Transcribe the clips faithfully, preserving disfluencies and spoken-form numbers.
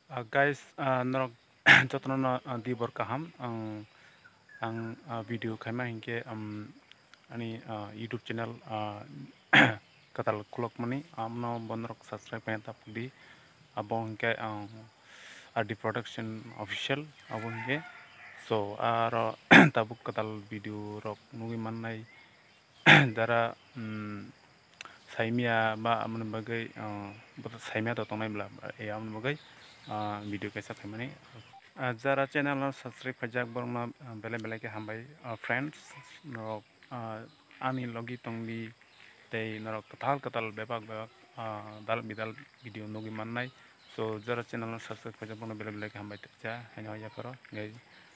Ah, guys, ah, norok jotono no, ah, dibor kaham. Ang, ang, ah, video khaima hinkhe, um, ani, ah, YouTube channel, ah, kwtal khulokmani, amno bo norok subscribe khaina tapuk di. Abo hinkhe, ang, R D Production Official abo hinkhe. So, aro tabuk kwtal video rok nugwi mannai. Jara, um, saimya ba amoni bagwi, uh, bo saimya to tongnai bla, eh, amoni bagwi, uh, video kaisa khaimani. Uh, jara channel no subscribe khaijak borokno, uh, belai belai khe hambai, uh, friends. Norok, uh, ani logi tongdi tei norok kwtal kwtal bebak bebak, ah, dal bidal video nugwi mannai. So, jara channel no subscribe khaijak borokno belai belai khe hambai cha, haino yapharo. Ngai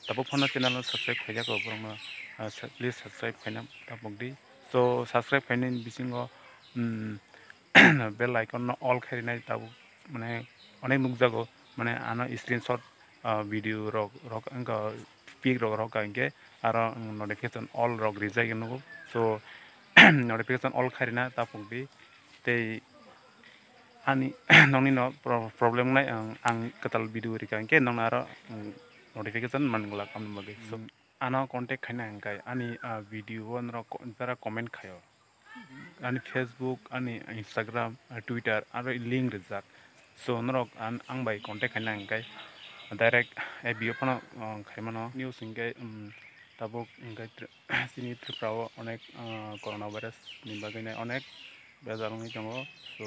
tabuk phano channel no subscribe khaijak borokno, ah, sa-, please subscribe khaina tapuk di. So, subscribe khainani bisingo, um, bell icon no all khai rinai tabuk, mane, onek nukjago, mane, ano screenshot, ah, video rok, rok wngkha, pic rok rok hinkhe aro notification all rok rijak nugo. So, notification all khairina tapuk di tei ani nokni no pro-, problem nai ang, ang kwtal video rika hinkhe nokno aro, um, notification man glak amoni bagwi. So, ano contact khaina hinkhe ani, ah, video o norok ko-, jara comment khaio. Ani Facebook, ani Instagram, ah, Twitter, aro link rijak. So, norok an-, ang bai contact khaina hinkhe direct F B o phano, ah, khaimano. News hinkhe, um, tabuk hinkhe Tri-, chini Tripura o onek, ah, corona virus ni bagwi nai onek bejal wngwi tongo. So,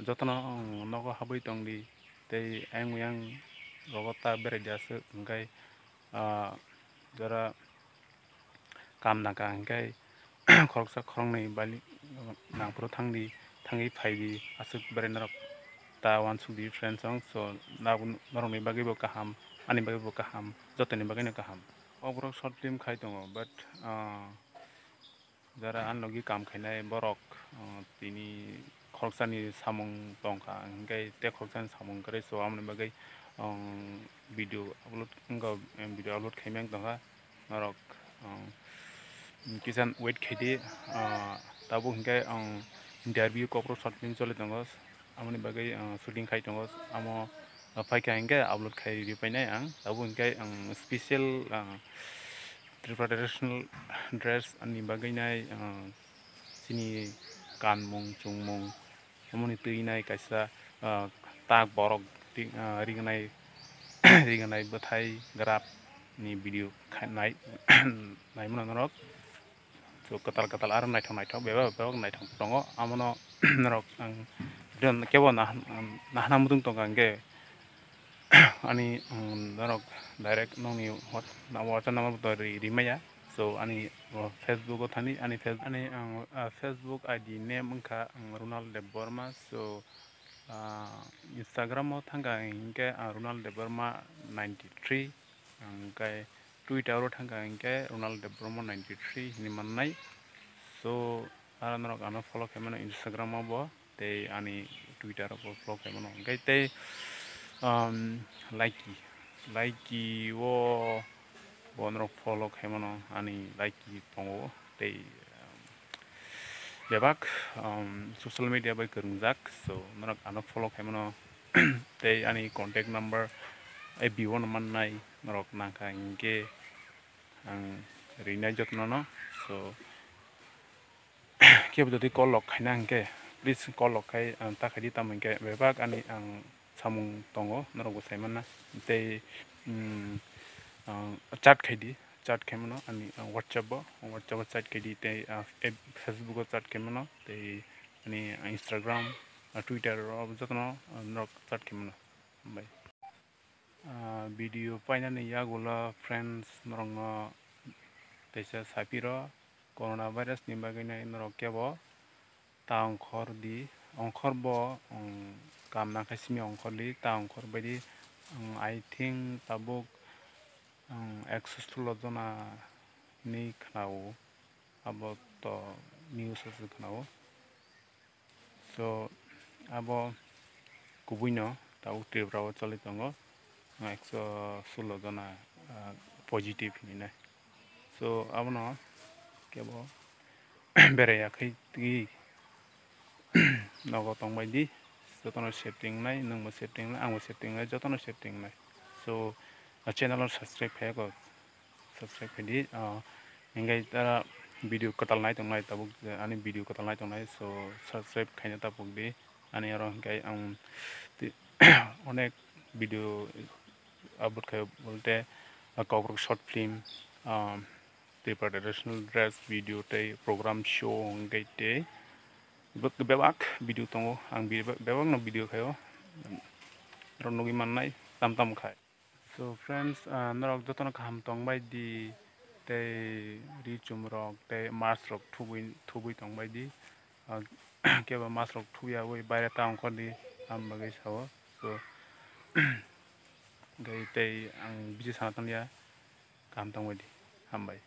jotono, um, nogo habwi tongdi tei ayang oyang rogo ta berai di aswk hinkhe, ah, jora kam nangkha hinkhe khoroksa khoroknwi bali nangphuru thangdi, thangwi phaidi, aswk berai norok ta uansukdi friends rok. So, nabo norokni bagwibo kaham, ani bagwibo kaham, jotoni bagwino kaham. Kok borok short film khai tongo, but, ah, jara ani logi kam khainai borok, ah, tini khoroksani samung tongkha, hinkhe tei khoroksani samung kwrwi, so, aboni bagwi, um, video upload wngkha, video upload khaimani tongkha. Norok, um, kisa wait khaidi, ah, tabuk hinkhe ang interview kokro short film choli tongo, amoni bagwi, ah, shooting khai tongo, amo, ah, phaikha hinkhe upload khai rwi painai ang, tabuk hinkhe ang special, ah, Tripura traditional dress ni bagwi nai, ah, chini kanmung chumung, Omo ni twi nai kaisa, ah, tak borok ri-, ah, rignai, rignai bwthai graph ni video kha-, nai, naimano norok. So, kwtal kwtal aro naithok naithok bebak bebak naithok tongo. Amono norok ang kebo nah-, nahna muchung tongkha hinkhe ani, um, norok direct nokni what-, WhatsApp number bo ri-, rimaya. So, ani, o, Facebook o thani, ani Face-, ani, ang, ah, Facebook I D name wngkha, ang, Ronald Debbarma. So, ah, Instagram o thangkha hinkhe, ah, Ronald Debbarma ninety three, hinkhe Twitter o thangkha hinkhe Ronald Debbarma ninety three hinwi mannai. So, aro norok ano follow khaimano Instagram o bo, tei ani Twitter o follow khaimano. Hinkhe tei, um, Likee, Likee o bo norok follow khaimano, ani Likee tongo tei, um, bebak, um, social media bai kwrwngjak, so norok ano follow khaimano tei ani contact number F B o no mannai norok nangkha hinkhe ang rinai jotono no, so kebo jodi call rok khaina hinkhe, please call rok khai, ah, ta khaidi, tamo hinkhe bebak ani ang samung tongo, norok bo sai manna. Tei, mm, ah, chat khaidi, chat khaimano ani, ah, WhatsApp o, WhatsApp o chat khaidi, tei, ah, app, Facebook o chat khaimano, tei ani Instagram, ah, Twitter o jotono, ah, norok chat khaimano. Hambai. Ah, video painani yagulo friends norokno teisa sapiro, corona virus ni bagwi nai norok kebo ta ongkhor di, ongkhor bo, um, kam nangkhe simi ongkhor di, ta ongkhor baidi, um, I think tabuk, um, ekso sulo jona hinwi khnao, abo to news o se khnao. So, abo kubuino tabuk Tripura o choli tongo, ekso sulo jona, ah, positive hinwi nai. So, abono kebo berai ya khe twi nogo tongbai di, jotono safety wngnai, nwngbo safety wngnai, angbo safety wngnai, jotono safety wngnai. So, channel o subscribe khaiyako, subscribe khaidi. Hinkhe tara video kwtal nai tongnai tabuk, ani video kwtal nai tongnai, so subscribe khaina tapuk di. Ani oro hinkhe ang onek video upload khaio, bolte Kokrok short film, Tripura traditional dress video tei program show hinkhe tei bebak video tongo. Ang bebak no video khaio, norok nugwi mannai tam tam khai. So friends, norok jotono kaham tongbai di, tei ri chum rok tei mask rok thubwi thubwi tongbai di. Kebo mask rok thubya wi baire ta ongkhor di, am bagwi sao. So tei ang bisi sana tongya, kaham tongbai di, hambai.